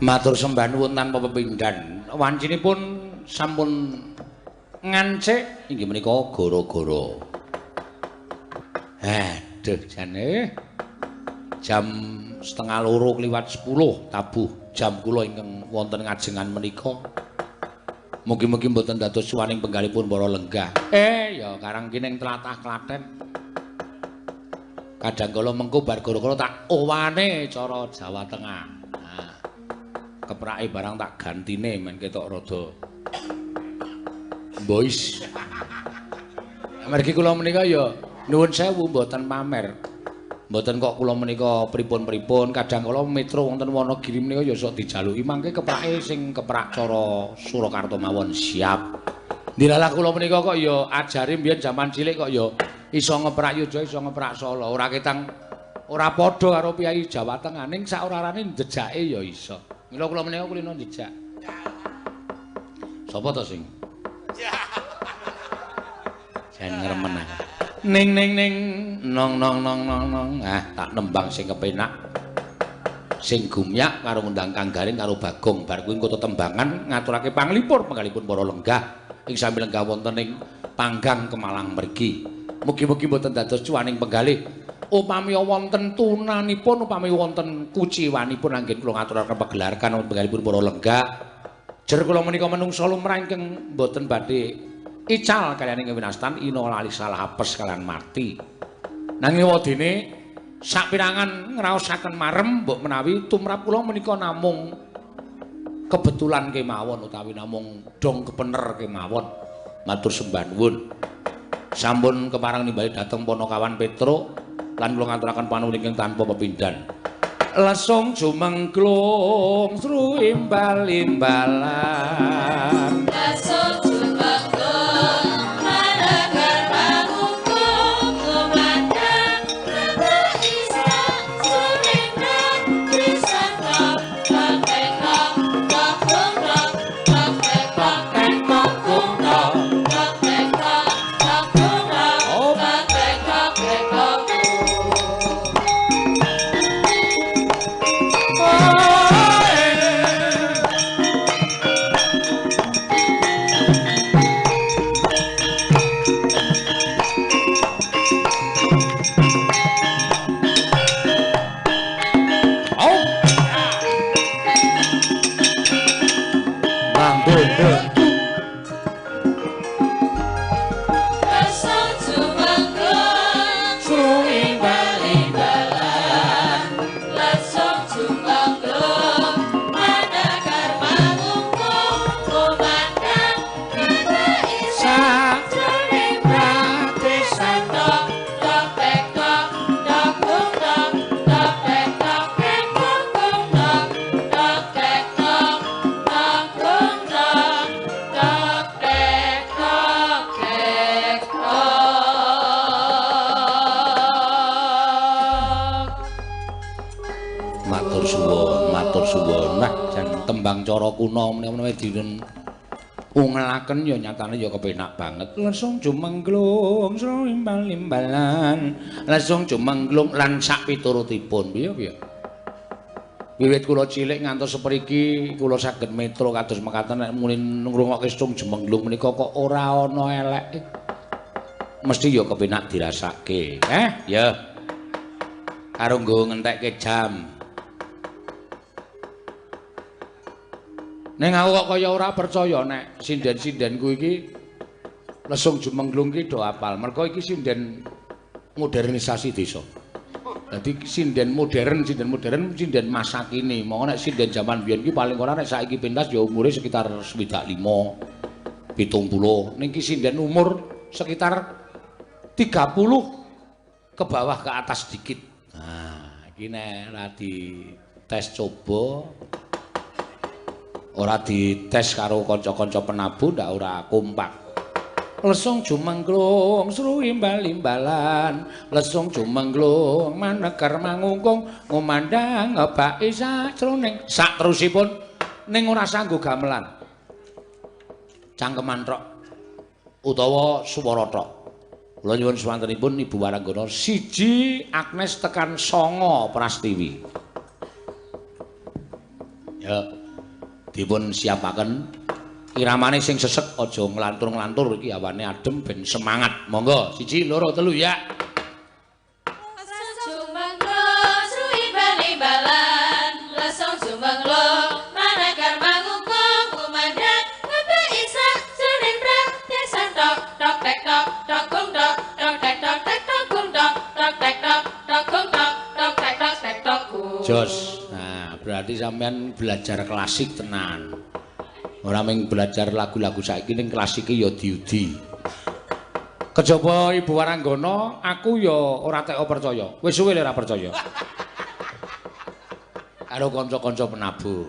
Matur sembah nuwun tanpa pepindhan. Wancinipun sampun ngancik inggih menika gara-gara. Aduh jane jam 1:30 kliwat tabuh jam kula ingkang wonten ngajengan menika. Mugi-mugi mboten dados suwaning penggalipun para lenggah. Ya karang ki ning tlatah Klaten. Kadang kala mengko bar gara-gara tak owane cara Jawa Tengah. Nah, keprake barang tak gantine men ketok rada boys. Amargi kula menika ya nuwun sewu mboten pamer. Mboten kok kula menika pripun-pripun, kadang kala metro wonten Wonogiri menika ya sok dijaluki mangke keprake sing keprak cara Surakarta mawon siap. Ndilalah kula menika kok ya ajare mbiyen jaman cilik kok ya iso ngeprak Yogya, iso ngeprak Solo, ora ketang ora padha karo priyayi Jawa Tengah ning sak ora-orane njejake ya iso. Mila kula menika kulino njejak. Sapa to sing? Jan ngremen aku. Ning ning ning nong nong nong nong nong. Ah, tak nembang sing kepenak. Sing gumyak karo ngundang Kang Garing karo Bagong. Bar kuwi engko tetembangan ngaturake panglipur penggalipun para lenggah ing sami lenggah wonten ing Panggang Kemalang mriki. Mugi-mugi mboten dados cuwaning penggalih. Upami wonten tunanipun, upami wonten kuciwanipun anggen kula ngaturaken pegelaran penggalipun para lenggah. Jer kula menika menungsa lumrah ingkang mboten badhe ical kaliyan ing winastan ina lali salah apes kaliyan mati. Nanging wadene sapirangan ngraosaken marem mbok menawi tumrap kula menika namung kebetulan kemawon utawi namung dong kepener kemawon. Matur sembah nuwun. Sampun kepareng nimbali dhateng Panakawan Petruk lan kula ngaturaken panuwun ingkang tanpa pepindhan. Lesung jumengglung sru imbal-imbalan. Lesung jumengglung maneger pangungkung kumandhang reba isa sulindang trisanta kapeka kagunga kapeka kagunga kapeka kagunga kapeka kapeka. Lesung jumengglung sru imbal-imbalan. Lesung jumengglung maneger pangungkung kumandhang reba isa jroning pratisanta kapeka kagunga kapeka kagunga kapeka kagunga kapeka kapeka. Matur suwun, matur suwun. Nah, jan tembang cara kuna menawa dipun ungelaken ya nyatane ya kepenak banget. Lesung jumengglung sru imbal-imbalan. Lesung jumengglung lan sak piturutipun. Piye piye? Wiwit kula cilik ngantos sepriki kula saged metro kados mekaten nek muni ngrungokke sung jumengglung menika kok ora ana eleke. Mesti ya kepenak dirasake. Ya. Karo nggo ngentekke jam. Ning aku kok kaya ora percaya nek sinden-sindenku iki lesung jumengglung ki do apal. Mergo iki sinden modernisasi desa. Dadi sinden modern, sinden masa kini. Monggo nek sinden jaman biyen ki paling ora nek saiki pentas ya umure sekitar 65, 70. Ning ki sinden umur sekitar 30 ke bawah ke atas dikit. Nah, iki nek ora dites coba, ora dites karo kanca-kanca penabuh ndak ora kompak. Lesung jumengglung sru imbal-imbalan, lesung jumengglung maneger mangungkung ngumandhang ngebaki sajroning saterusipun ning ora sanggo gamelan. Cangkeman tok utawa swara tok. Kula nyuwun swantenipun Ibu Waranggana 1 Agnes tekan 9 Prastiwi. Ya. Dipun siapaken iramane sing sesek aja nglantur-nglantur iki awane adem ben semangat. Monggo, 1 2 3 ya. Jos. Nah, berarti sampean belajar klasik tenan. Ora mung belajar lagu-lagu saiki ning klasike ya diudi. Kejaba Ibu Waranggana, aku ya ora teko percaya. Wis suwe ora percaya. Karo kanca-kanca penabuh.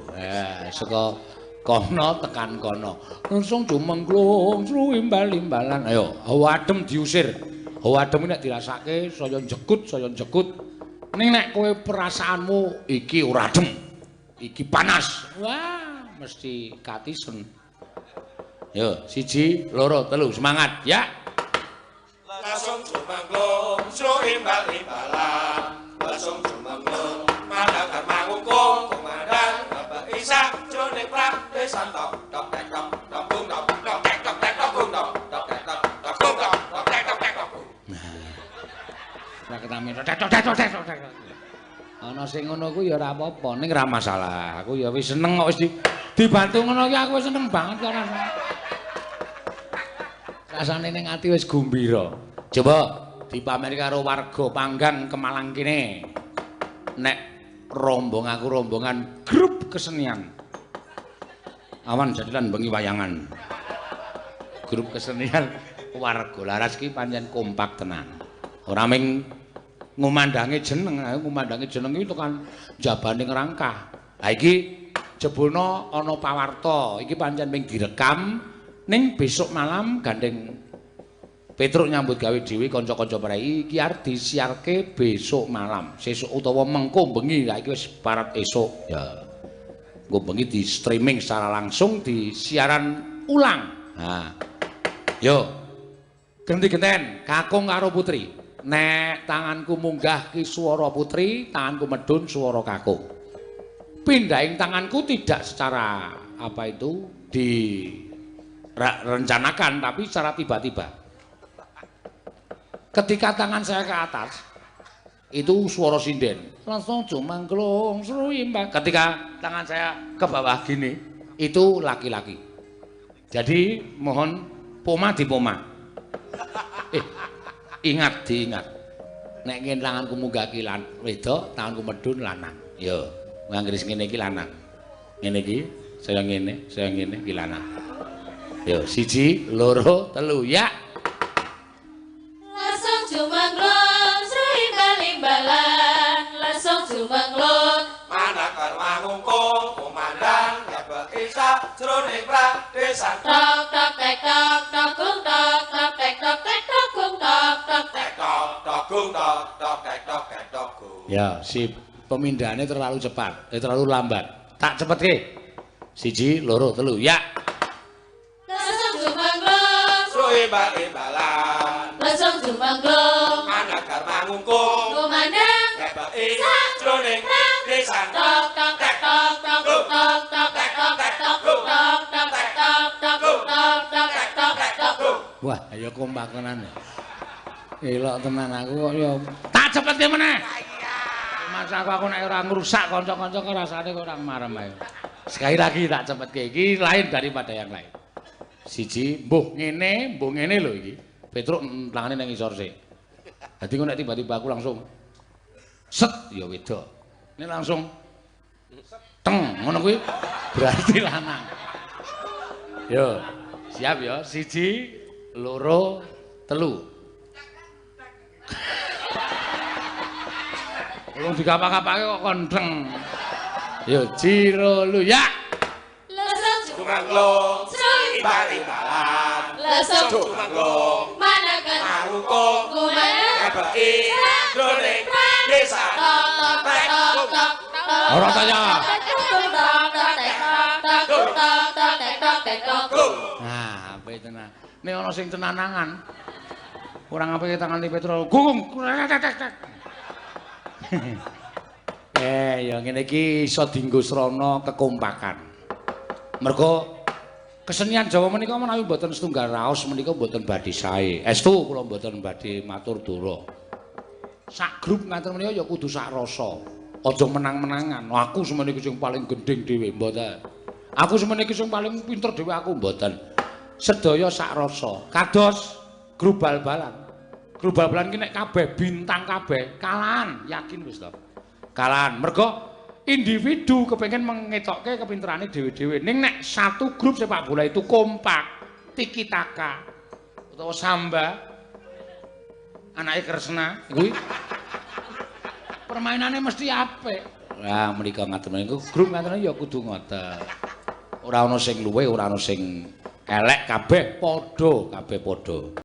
Saka kono tekan kono. Langsung jumengklung, imbal-imbalan. Ayo, hawa adem diusir. Hawa adem nek dirasake saya jekut, saya jekut. Ning nek kowe perasaanmu iki ora adem, iki panas. Wah, mesti katisen. Yo, 1 2 3, semangat ya. Langsung jumangklung, sro imbal-imbalan. Langsung jumangklung, manakar mangungkung, kumandang bapak Isa, jroning pradesan tok tok tek tok tok gung tok tok tek tok tek tok gung tok tok tek tok tok gung tok tok tek tok tek tok. Ora ketami tok tok tek tok tek. Ana sing ngono kuwi ya ora apa-apa, ning ora masalah. Aku ya wis seneng kok wis dibantu ngono ki aku wis seneng banget kok rasane. Rasane ning ati wis gumbira. Coba dipamer karo warga Panggang Kemalang kene. Nek rombong aku rombongan grup kesenian. Awan jadilan bengi wayangan. Grup kesenian warga Laras ki pancen kompak tenan. Ora ming ngumandange jeneng, ngumandange jeneng iki tekan jabane ngrangkah. Ha iki jebulna ana pawarta, iki pancen ming direkam ning besok malam gandeng Petruk nyambut gawe dhewe kanca-kanca prei iki arep disiarke besok malam, sesuk utawa mengko bengi. Lah iki wis parat esuk ya. Engko bengi di streaming secara langsung di siaran ulang. Ha. Yo. Genti-genten kakung karo putri. Nek tanganku munggah ki swara putri, tanganku medhun swara kakung. Pindhaing tanganku tidak secara apa itu direncanakan tapi secara tiba-tiba. Ketika tangan saya ke atas itu swara sinden. Langsung jumangklung sruimbang. Ketika tangan saya ke bawah gini itu laki-laki. Jadi mohon poma di poma. Ingat diingat. Nek ngene tanganku munggah ki wedok, tanganku medhun lanang. Yo, nganggris ngene iki lanang. Ngene iki, saya ngene iki lanang. Yo, 1 2 3 ya. Langsung jumangklung, sruimbal-imbalan. Langsung jumangklung. Manakar mangungkung, kumandang gebek isa jroning pradesan. Tok tok tek tok tok gung tok tok tek tok tek tok gung tok tok tek tok tok gung tok tok tek tok tek tok gung. Ya, sip. Pemindahannya terlalu cepat, terlalu lambat. Tak cepetke. 1 2 3 ya. Langsung jumangklung, sruimbal-imbalan. Langsung jumangklung, manakar mangungkung, kumandang gebek isa jroning pradesan. Tok tok tek tok tok gung tok tok tek tok tek tok gung tok tok tek tok tok gung tok tok tek tok tek tok gung. Wah, ayo kompak tenan. Elok tenan aku kok ya. Tak cepetke meneh. Mas aku nek ora ngrusak kanca-kanca kok rasane kok ora marem ae. Sekali lagi tak cepetke iki lain daripada yang lain. 1 mbuh ngene lho iki. Petruk tangane nang ngisor sik. Dadi kok nek tiba-tiba aku langsung set ya wedok. Ini langsung teng ngono kuwi berarti lanang. Yo, siap ya. 1 2 3. Urung digapak-gapake kok kondeng. Yo ciro lu ya. Langsung jumangklung, imbal-imbalan. Langsung jumangklung, manakan mangungkung, kumandang gebeki jroning desa. Tok tok tek tok tok. Ora tanya. Nah, apik tenan. Nek ana sing tenanangan. Ora ngapike tangane Petro. Gung. Ya ngene iki iso dienggo srana kekompakan. Mergo kesenian Jawa menika menawi mboten setunggal raos menika mboten badhe sae. Estu kula mboten badhe matur dura. Sak grup ngaten menika ya kudu sak rasa. Aja menang-menangan. Aku semene iki sing paling gendhing dhewe, mboten. Aku semene iki sing paling pinter dhewe aku mboten. Sedaya sak rasa. Kados grup bal-balan. Grup bal-balan ki nek kabeh bintang kabeh, kalahan, yakin wis to. Kalahan. Mergo individu kepengen mengetokke kepinterane dhewe-dhewe. Ning nek satu grup sepak bola itu kompak, tiki taka utawa samba anake Kresna kuwi permainane mesti apik. Lah menika ngaten niku grup ngaten ya kudu ngoten. Ora ana sing luwih, ora ana sing elek, kabeh padha, kabeh padha.